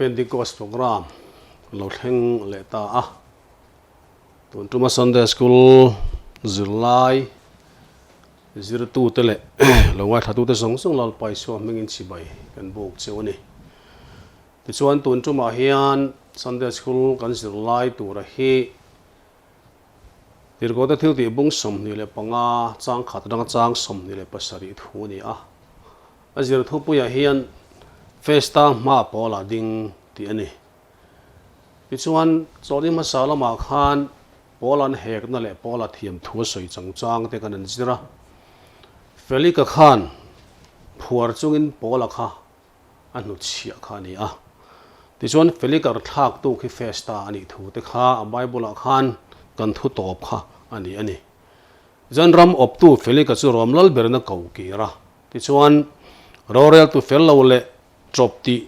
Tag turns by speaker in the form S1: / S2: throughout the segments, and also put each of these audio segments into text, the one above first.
S1: Pentecost program lo thleng leh ta a. Tun tuma Sunday School zirlai zirtute leh lo ngaithlatute zawng zawng Lalpa Isua hmingin chibai kan buk cheu a ni. Tichuan tun tumah hian Sunday School kan zirlai tura hi Tirhkohte thil tih bung 25 chang khat atanga chang 27 thu a ni a. A zir thupuiah hian Festa hma pawlah ding tih a ni. Tichuan chawlhni hmasa lamah khan Paul an hekna leh Paula thiam thu a sawi changchang te kan an zir a. Felika khan phuar chungin Paula kha a hnutchhiah kha a ni a. Tichuan Felikar thlaktu khi Festa a nih thu te kha a Bible-ah khan kan thu tawp kha a ni a ni. Tichuan ram awptu Felika chu Rom lal berin a ko kir a. Tichuan roreltu fel lo leh ṭawp tih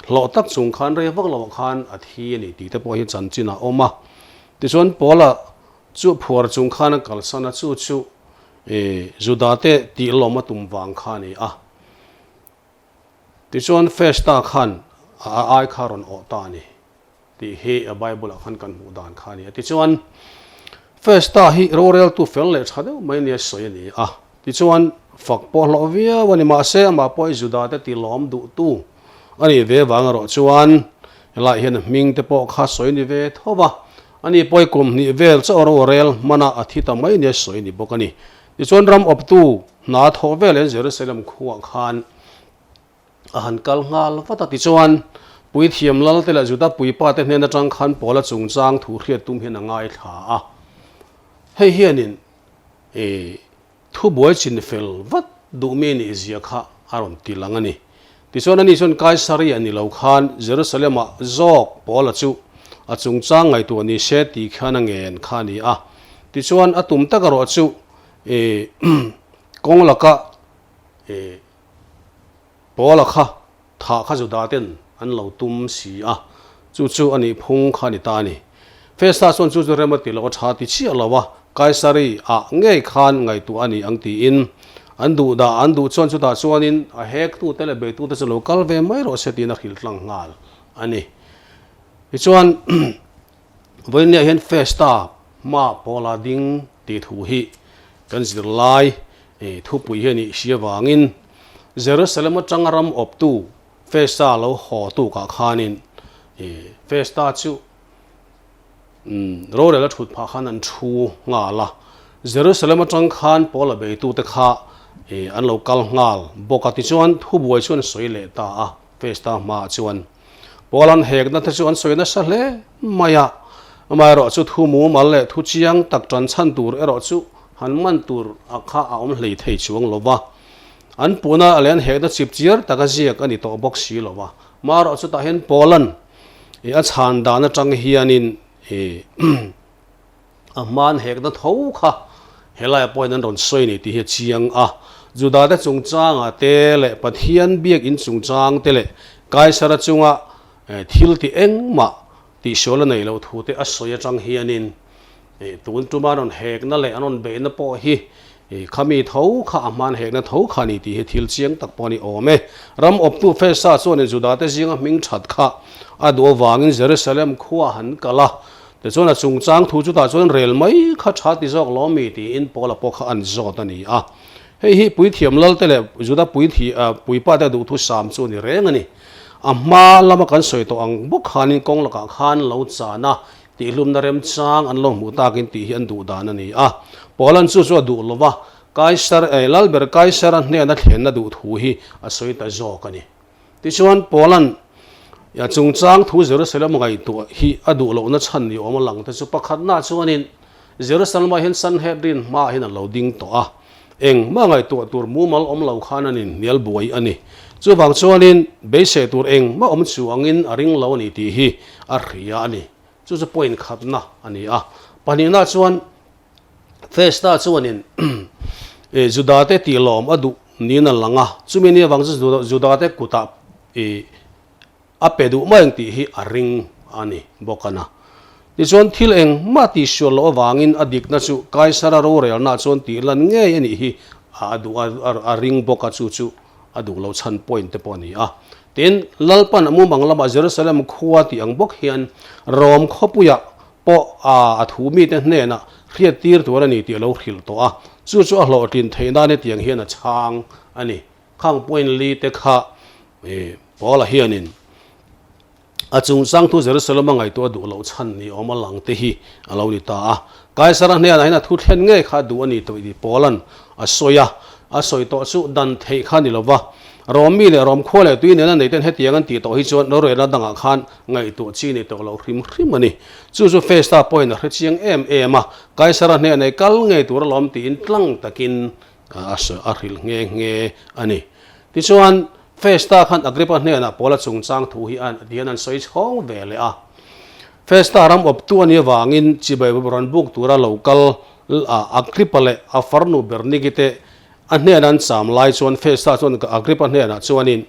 S1: hlawh tak chung khan rei vak loah khan a thi a ni tih te pawh hi chanchin a awm a. Tichuan Paula chu phuar chung khan a kalsan a, chu chu Juda-te tih lawm a tum vang kha a ni a. Tichuan Festa khan a ai kha rawn awh ta a ni tih hi a Bible-ah khan kan hmuh dan kha a ni a. Tichuan Festa hi roreltu fel leh tha deuh mai nia sawi a ni a. Tichuan fak pawh hlawh viau a ni. Mahse amah pawh hi Judate tilawm duhtu a nih ve vang erawh chuan helaiah hian a hming te pawh kha sawi ni ve tho va. Ani pawh hi kum hnih vel chauh rorel hmana a thi ta mai nia sawi a ni bawk a ni. Tichuan ram awptu hna thawh velin Jerusalem khuah khan a han kal nghal vat a. Tichuan Puithiam Lalte leh Juda puipate hnen atang khan Paula chungchang thu hriat tum hian a ngaithla a. Hei hianin thubuai chinfel vat duhmi nih zia kha a rawn ti lang a ni. Tichuan ani chuan Kaisaria ni lo khan Jerusalem-ah zawk Paula chu a chungchang ngaihtuah ni se tih khan a ngen kha a ni a. Tichuan a tum tak erawh chu kawng laka Paula kha thah kha Juda ten an lo tum si a, chu chu a nih phung kha a ni ta a ni. Festa chuan chu chu rem a ti lo a tha ti chiah lo a, Kaisari-ah ngei khan ngaihtuah a ni ang tiin an duh dah an duh chuan chutah chuanin a hektute leh beitute chu lo kal ve mai rawh se tiin a hrilh tlang nghal a ni. Tichuan vawiinniah hian Festa hma Paula ding tih thu hi kan zirlai thupui hi a nih si avangin Jerusalem atanga ram awptu Festa lo haw tukah khanin Festa chu Rorel a thut phah khan an thu nghal a, Jerusalem atang khan Paula beitute kha an lo kal nghal bawk a, tichuan thubuai chu an sawi leh ta a, Festa hmaah chuan Paul an hekna te chu an sawi nasa hle mai a, amaherawh chu thu mumal leh thu chiang tak tan chhan tur erawh chu han man tur a kha a awm hlei thei chuang lo va, an puhna leh an hekna chip chiar taka ziak a ni tawh bawk si lo va, amaherawh chutah hian Paul-an I a chhan dan atang hianin i a hman hekna tho kha helai pawhin an rawn sawi ni tih hi a chiang a. Judate chungchangah te leh Pathian biakinn chungchang te leh Kaisara chunga thil tih engmah tihsual a nei loh thu te a sawi atang hianin tun tuma an rawn hekna leh an rawn beihna pawh hi Khami tho kha a hman hekna tho kha ni tih hi thil chiang tak pawh a ni awm e. Ram awptu Festa chuanin Judate zinga hming that kha a duh avangin Jerusalem khua han kal a, tichuan a chungchang thu chutah chuan rel mai kha tha ti zawk lo mi tiin Paula pawh kha an zawt a ni a. Hei hi Puithiam Lalte leh Juda puipate duhthu sam chu a ni reng a ni. A hma lama kan sawi tawh ang bawk khanin kawng lakah khan lo chan a, Tihlumna remchang an lo hmuh takin tih hi an duh dan a ni a. Paula'n chu chu a duh lo va, Kaisar, eh, Lalber Kaisara hnena thlenna duh thu hi a sawi ta zawk a ni. Tichuan, Paula'n a chungchang thu Jerusalem ngaihtuah hi a duh lohna chhan ni awm a lang te chu pakhatna chuanin Jerusalem-ah hian Sanhedrin hmaah hian a lo ding tawh a, engmah ngaihtuah tur mumal awm lo khan an inhnial buai a ni. Chuvang chuanin beisei tur engmah awm chuangin a ring lo a ni tih hi a hria a ni. Chu chu point khatna a ni a. Pahnihna chuan Festa chuanin Judate tihlawm a duh niin a lang a, chumi ni avang chu Judate kutah a pe duh mai ang tih hi a ring a ni bawk a na. Tichuan thil engmah tihsual loh avangin a dikna chu Kaisara rorelna chuan tihlan ngei a nih hi a duh a, a ring bawk a, chu chu. a duh lo chhan point te pawh a ni a. Tin, Lalpan a mumang lamah Jerusalem khua tih ang bawk hian Rom khawpuiah pawh a thu mite hnenah hriattir tur a ni tih a lo hrilh tawh a, chu chu a hlawhtlin theih nan hetiang hian a chhang a ni. Khang point li te kha Paula hianin a chungchang thu Jerusalem a ngaihtuah duh loh chhan ni awm a lang te hi a lo ni ta a. Kaisara hnenah hian a thu thlen ngei kha duh a ni tawh tih Paula'n a sawi a, a sawi tawh chu dan theih kha ni lo va. Rom mi leh Rom khua leh tui nena nei ten hetiang an tih tawh hi chuan rorelna dangah khan ngaihtuah chi ni tawh loh hrim hrim a ni. Chu chu Festa pawhin a hre chiang em em a, Kaisara hnenah i kal ngei tur alawm tiin tlang takin a a hrilh nghe nghe a ni. Tichuan, Festa khan Agrippa hnenah Paula chungchang thu hi a tihian an sawi chhawng ve leh a. Festa ram awptu a nih avangin chibai rawn buk tura lo kal Agrippa leh a farnu Berniki te a hnena an cham lai chuan Festa chuan Agrippa hnenah chuanin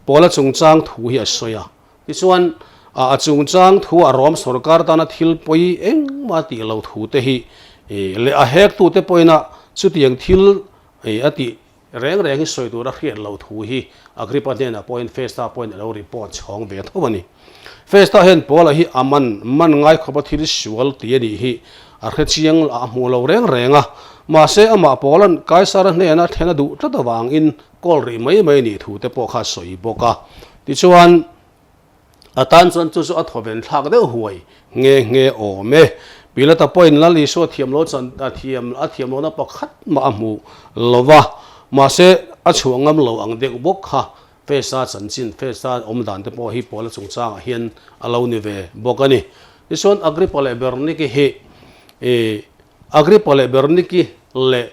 S1: Paula chungchang thu hi a sawi a. Tichuan, a chungchang thu a Rom sorkar tana thil pawi engmah tih lo thu te hi leh a hektute pawina chutiang thil a tih reng reng hi sawi tur a hriat lo thu hi Agrippa hnenah pawhin Festa pawhin a lo report chhawng ve tho a ni. Festa hian Paula hi a man man ngai khawpa thil sual ti a nih hi a hre chiang a hmuh lo reng reng a, mahse amah Paula'n Kaisara hnena thlen a duh tlat avangin kawl rih mai mai nih thu te pawh kha a sawi bawk a. Tichuan, a tan chuan chu chu a thawven thlak deuh huai nghe nghe awm e. Pilata pawhin Lal Isua thiam lo chan a thiam a thiam lohna pakhat mah a hmu lo va, mahse a chhuah ngam lo ang deuh bawk kha Festa chanchin, Festa awm dan te pawh hi Paula chungchangah hian a lo ni ve bawk a ni. Tichuan Agrippa leh Berniki hi ih Agrippa leh Berniki leh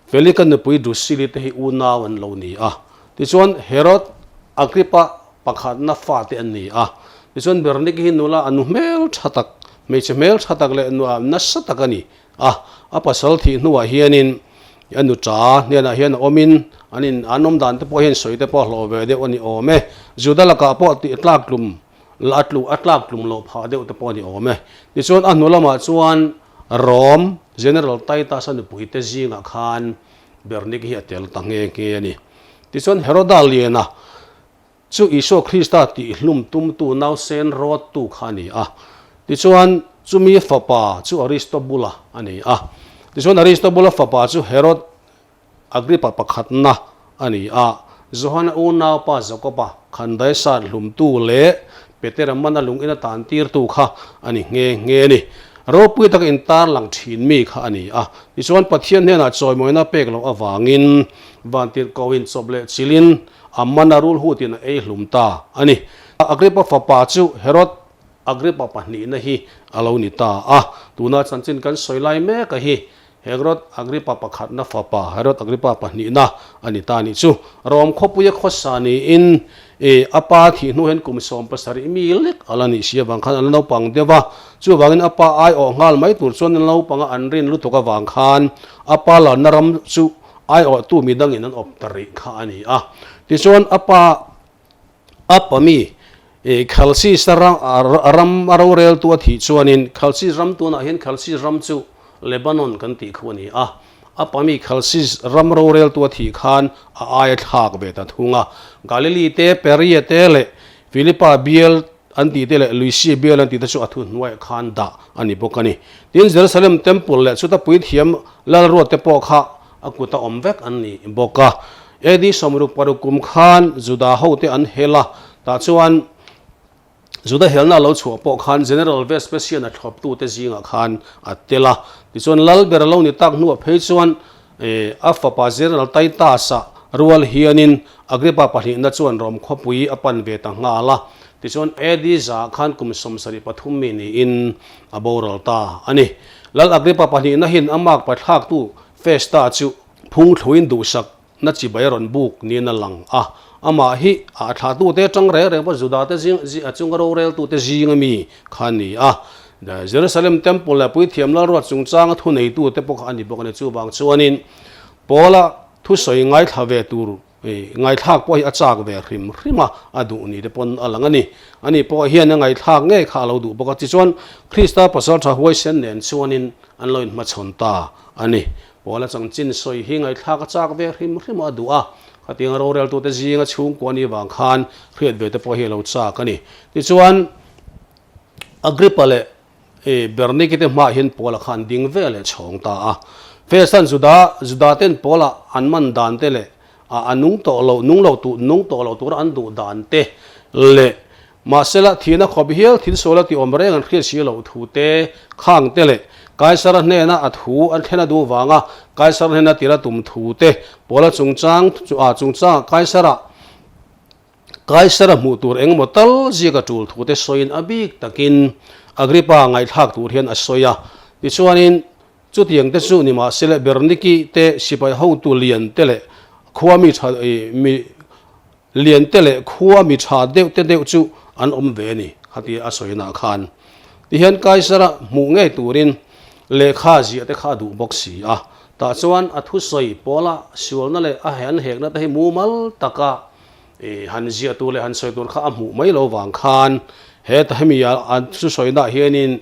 S1: Felika nupui Drusili te hi unau an lo ni a. Tichuan Herod Agrippa pakhatna fate an ni a. Tichuan Berniki hi nula a nu hmel tha tak, hmeichhe hmel tha tak leh nu nasa tak a ni a. A pasal thih hnuah hianin a nu ta hnenah hian a awmin an in an awm dan te pawh hian sawi te pawh a hlawh ve deuh a ni awm e. Juda lakah pawh tih tlak tlum a tlu a tlak tlum loh phah deuh te pawh a ni awm e. Tichuan a hnu lamah chuan Rom General Titus-a nupuite zingah khan Bernike hi a tel ta nghe nghe a ni. Tichuan Heroda liana chu Isua Krista tihhlum tumtu nausen rawttu kha a ni a. Tichuan chumi fapa chu Aristobula a ni a. Tichuan Aristobula fapa chu Herod Agrippa pakhatna a ni a, Johana unaupa Jakoba khandai sat hlumtu leh Petera mana lung ina tan tirtu kha a ni nghe nghe a ni. Ropui taka intarlang thin mi kha a ni a, tichuan Pathian hnenah chawimawina pek loh avangin vantirhkohin chawp leh chilin a mana rul hutin a ei hlum ta a ni. Agrippa fapa chu Herod Agrippa pahnihna hi a lo ni ta a, tuna chanchin kan sawi lai mek a hi Herod Agrippa pakhatna fapa Herod Agrippa pahnihna a ni ta nih chu. Rom khawpuia khawsa niin i a pa thih hnu hian kum 70 mi lek a la nih si avang khan a la naupang deuh a. Chuvangin a pa aiawh nghal mai tur chuan a naupanga an rin lutuk avang khan a pa lanna ram chu aiawhtu midangin an awp ta rih kha a ni a. Tichuan a pa A pa mi, Khalsis ram a roreltu a thih chuanin Khalsis ram tunah hian Khalsis ram chu Lebanon kan tih khu a ni a. A pa mi Khalsis ram roreltu a thih khan a aia thlak ve ta thung a. Galili te, Peria te leh Philipa bial an tih te leh Luisia bial an tih te chu a thuhnuaiah khan dah a ni bawk a ni. Tin, Jerusalem Temple leh chuta puithiam lalruat te pawh kha a kut a awm vek an ni bawk a. AD 66 kum khan Juda hote an hel a, tah chuan Juda helna a lo chhuah pawh khan General Vespasian a thlawptute zingah khan a tel a. Tichuan Lalber a lo ni tak hnuah phei chuan a fapa General Titus-a rual hianin Agrippa pahnihna chuan Rom khawpui a pan ve ta nghal a. Tichuan AD zaah khan kum 73 mi niin a boral ta a ni. Lal Agrippa pahnihna hian a mark pathlaktu Festa chu phungthluin duhsak na chibai a rawn buk niin a lang a. Amah hi a thlahtute atang reng reng pawh Judate zing a chunga roreltute zinga mi kha a ni a. Jerusalem Temple leh Puithiam Lalruat chungchanga thuneitute pawh kha a ni bawk a ni. Chuvang chuanin Paula thusawi ngaithla ve tur Ngaithlak pawh hi a chak ve hrim hrim a, a duh ni te pawn a lang a ni. Ani pawh hian a ngaithlak ngei kha a lo duh bawk a, tichuan Krista pasal tha huaisen nen chuanin an lo inhmachhawn ta a ni. Paula chanchin sawi hi ngaihthlak a chak ve hrim hrim a duh a, khatiang roreltute zinga chhungkua ni vang khan hriat ve te pawh hi a lo chak a ni. Tichuan, Agrippa leh Bernike te hmaah hian Paula kha an ding ve leh chhawng ta a. Festan Juda, Judaten Paula an man dan te leh a nung tawh lo, nung lo tu, nung tawh lo tura an duh dan te leh mahsela thihna khawp hial thil sual a tih awm reng an hriat si loh thu te khang te leh Kaisara hnena a thu an thlen a duh vanga Kaisara hnena tir a tum thu te Paula chungchang a chungchangah Kaisara Kaisara hmuh tur engemaw tal ziak a tul thu te sawiin a bik takin Agrippa ngaihthlak tur hian a sawi a. Tichuanin Chutiang te chu nimahsela Berniki te sipai hotu lian te leh khua mi tha mi lian te leh khua mi tha deuh te deuh chu an awm ve a ni, khatia a sawina khan. Tihian Kaisara hmuh ngei turin lehkha ziah te kha a duh bawk si a. Tah chuan a thusawi pawla sualna leh a an hekna te hi mumal taka han ziah tur leh han sawi tur kha a hmuh mai lo vang khan heta hemi a thusawinaah hianin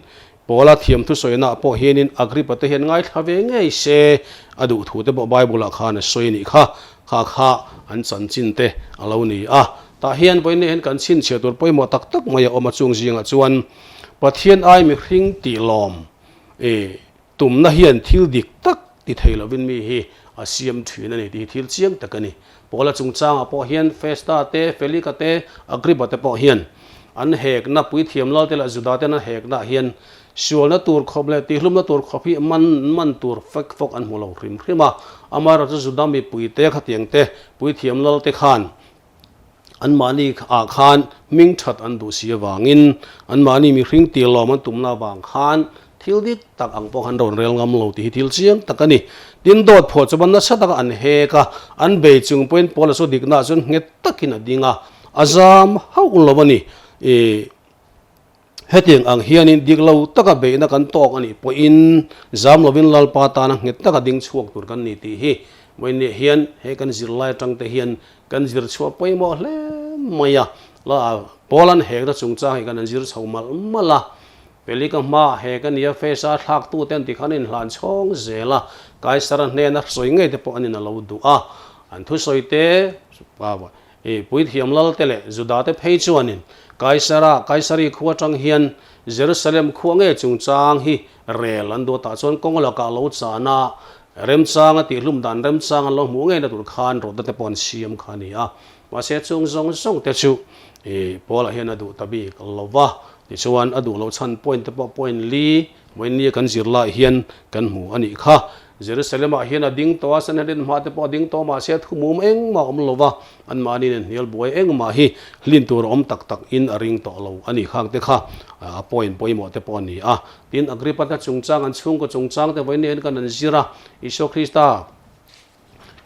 S1: Paula thiam thusawiinaah pawh hianin Agrippa te hian ngaithla ve ngei se a duh thu te pawh Bible-ah khan a sawi a nih kha. Kha kha an chanchin te a lo ni a. Tah hian vawiin hian kan chhinchhiah tur pawimawh tak tak mai a awm a, chung zingah chuan Pathian ai mihring tih lawm i tumna hian thil dik tak ti thei lovin mi hi a siam thin a ni tih hi thil chiang tak a ni. Paula chungchangah pawh hian Festa te, Felika te, Agrippa te pawh hian an hekna, puithiam lal te leh Juda ten an heknaah hian sualna tur khawp leh tihlumna tur khawp hi man man tur fek fawk an hmu lo hrim hrim a. Amaherawhchu Juda mipui te khatiang te, puithiam lal te khan anmahni ah khan hming that an duh si avangin anmahni mihring tilawm an tumna avang khan thil dik tak ang pawh khan rawn rel ngam lo tih hi thil chiang tak a ni. Tin, dawt phuah chuan nasa taka an hek a, an bei chung pawhin Paula chu diknaah chuan nghet takin a ding a, a zam hauh lo a ni. Ih. Hetiang ang hianin dik lo taka beihna kan tawk a nih pawhin zam lovin Lalpa tana nghet taka ding chhuak tur kan ni tih hi vawiinniah hian he kan zirlai atangte hian kan zir chhuah pawimawh hle mai a. La Paul-a'n hekna chungchang hi kan han zir chho malh malh a, Pelika hmaah hek a nia Fesa thlaktute an ti khan a inhlan chhawng zel a, Kaisara hnena sawi ngei te pawh an in a lo duh a, an thusawi te I puithiam lalte leh Judate phei chuanin Kaisara, Kaisari khua atang hian Jerusalem khua nge chungchang hi rel an duat ah chuan kawng lakah lo chan a, remchang a tihlum dan remchang an lo hmuh ngei na tur khan rawtna te pawh an siam kha a ni a. Mahse chung zawng zawng te chu i Paula hian a duh ta bik lo va, tichuan a duh loh chhan point te pawh point li Vawinia kan zir lai hian kan hmu a nih kha. Jerusalem-ah hian a ding tawh a, Sanhedrin hma te pawh a ding tawh mahse a thumum engmah a awm lo va, anmahni nen hnial buai engmah hi hlin tur a awm tak tak in a ring tawh lo a nih khang te kha a point pawimawh te pawh a ni a. Tin, Agrippa te chungchang, an chhungkaw chungchang te vawinia hian kan han zir a, Isua Krista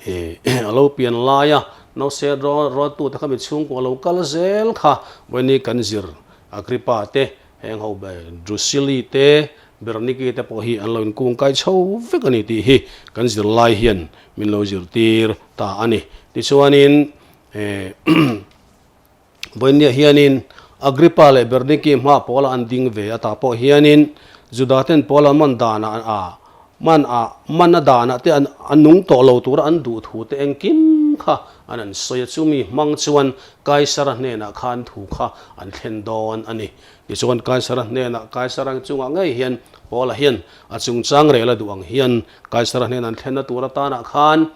S1: a lo pian laia nause rawttu te kha mi chhungkaw a lo kal zel kha vawinia kan zir Agrippa te Heng ho ber Drusili te, Berniki te pawh hi an lo inkungkai chho vek a ni tih hi kan zirlai hian min lo zirtir ta a ni. Tichuanin vawiinniah hianin Agrippa leh Berniki hma Paula an ding ve a tah pawh hianin Judaten Paula man danah a man a man a danah te an a nung tawh lo tura an duh thu te engkim kha an an sawi a, chumi hmang chuan Kaisara hnenah khan thu kha an thlen dawn a ni. Tichuan Kaisara hnenah Kaisara chungah ngei hian Paula hian a chungchang rel a duh ang hian Kaisara hnenah an thlenna tur atanah khan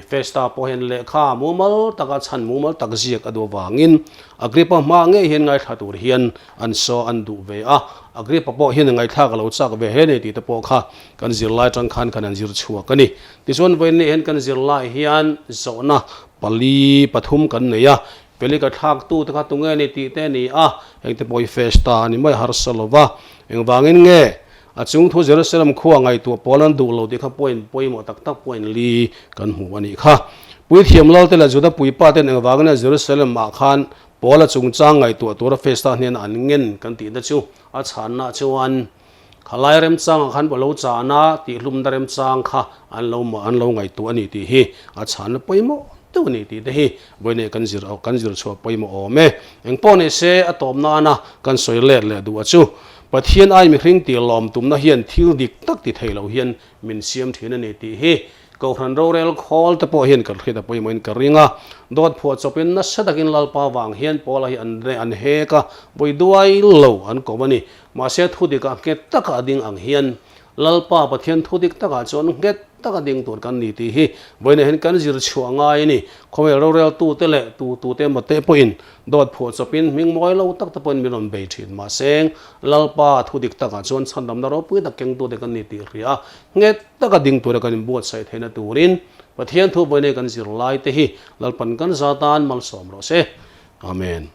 S1: Festa pawh hian lehkha mumal taka chhan mumal tak ziak a duh avangin Agrippa hma ngei hian ngaithla tur hian an saw an duh ve a. Agrippa pawh hian ngaihthlak a lo chak ve hle nei tih te pawh kha kan zirlai atang khan kan han zir chhuak a ni. Tichuan vawiin hian kan zirlai hian zawhna pali pathum kan nei a, Pelika thlaktu te kha tunge ni tih te a ni a, heng te pawh hi Festa a ni mai harsa lo va. Engvangin nge a chung thu Jerusalem khua ngaihtuah pawl an duh lo tih kha point pawimawh tak tak point li kan hmu a nih kha. Puithiam Lalte leh Juda puipa ten engvangin nge Jerusalem ah khan Paula chungchang ngaihtuah tura Festa hnena an ngen kan tihna chu a chhanna chuan Khalai remchangah khan lo chan a, tihlumna remchang kha an lo an lo ngaihtuah a ni tih hi a chhanna pawimawh deuh a ni tih te hi vawiin kan zir kan zir chhuah pawimawh awm e. Engpawh ni se a tawp nana kan sawi let leh duh a chu. Pathian ai mihring tih lawm tumna hian thil dik tak ti thei lo hian min siam thin a ni tih hi Kohhran rorel khawl te pawh hian kan hriat a pawimawhin ka ring a. Dawt phuah chawpin nasa takin Lalpa vang hian Paula hi an an hek a, vawi duai lo an kawm a ni. Mahse thu dikah nghet taka a ding ang hian Lalpa Pathian thu dik takah chuan nghet taka ding tur kan ni tih hi vawiinah hian kan zir chhuah ngai a ni. Khawvel roreltute leh tutute emaw te pawhin dawt phuah chawpin hming mawi lo tak te pawhin min rawn bei thin. Mahse Lalpa thu dik takah chuan chhandamna ropui tak kengtute kan ni tih hria a, nghet taka ding tura kan inbuatsaih theihna turin Pathian thu vawiinah kan zir lai te hi Lalpan kan za tan malsawm rawh se. Amen.